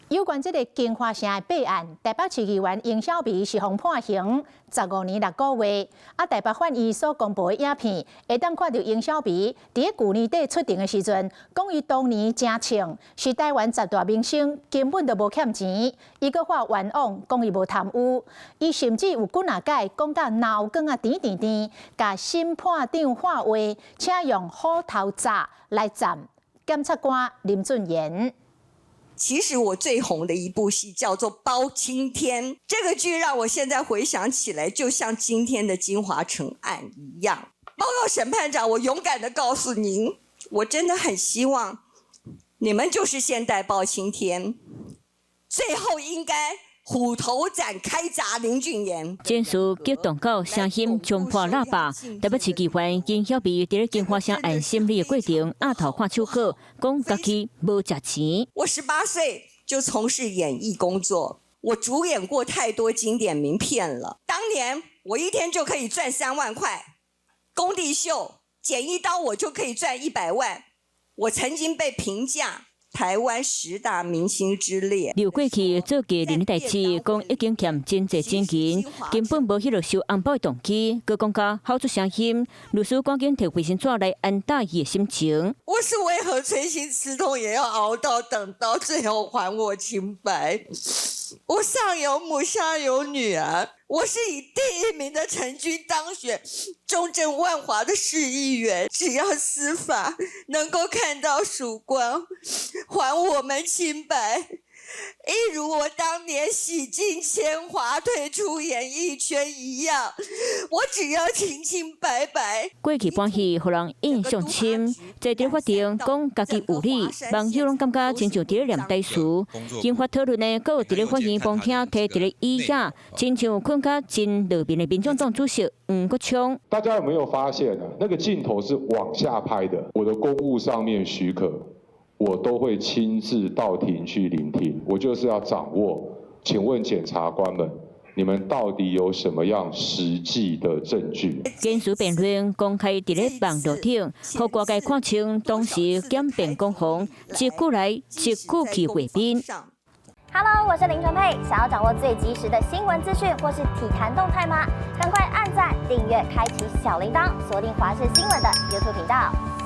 有關這个京華城的弊案，台北市議員英小美是予判刑15年6個月。啊，台北法院所公布的影片，會當看著英小美佇咧舊年底出庭的時陣，講伊當年誠衝，是台灣十大明星，根本就無欠錢。伊閣發冤枉，講伊無貪污。伊甚至有幾若擺講甲腦梗仔甜甜甜，共審判長喊話，請用斧頭鍘來斬檢察官林俊賢。其實我最紅的一部戲叫做《包青天》，這個劇讓我現在回想起來，就像今天的京華城案一樣。報告審判長，我勇敢地告訴您，我真的很希望你們就是現代包青天，最後應該虎頭斬開鍘林俊賢。情緒激動到聲音衝破喇叭，台北市議員金曉美佇咧京華城案審理的過程，額頭看手稿，講家己無食錢。我18歲就從事演藝工作，我主演過太多經典名片了。當年我一天就可以賺3萬塊，工地秀剪一刀我就可以賺100萬。我曾經被評價台灣十大明星之列。劉過去做藝人的代誌，講已經欠真濟錢銀，根本無彼个收紅包的動機，閣講甲吼出聲音，律師趕緊提衛生紙來安撫伊的心情。我是為何摧心刺痛也要熬到等到最後還我清白？我上有母下有女兒，我是以第一名的成績當選中正萬華的市議員。只要司法能夠看到曙光，還我們清白，一如我當年洗盡鉛華退出演藝圈一樣，我只要清清白白。過去搬戲，予人印象深，在佇法庭講家己有理，網友攏感覺親像佇咧念台詞。引發討論的，閣有佇咧法院旁聽提一个椅仔，親像睏甲真落面的民眾黨主席黃國昌。大家有沒有發現呢？那個鏡頭是往下拍的。我的公務上面許可，我都會親自到庭去聆聽，我就是要掌握。請問檢察官們，你們到底有什麼樣實際的證據？檢事辯論公開佇咧網路頂，予外界看清當時檢辯攻防，一句來一句去回面。 Hello，我是林純佩，想要掌握最及時的新聞資訊或是體壇動態嗎？趕快按讚、訂閱、開啟小鈴鐺，鎖定華視新聞的 YouTube 頻道。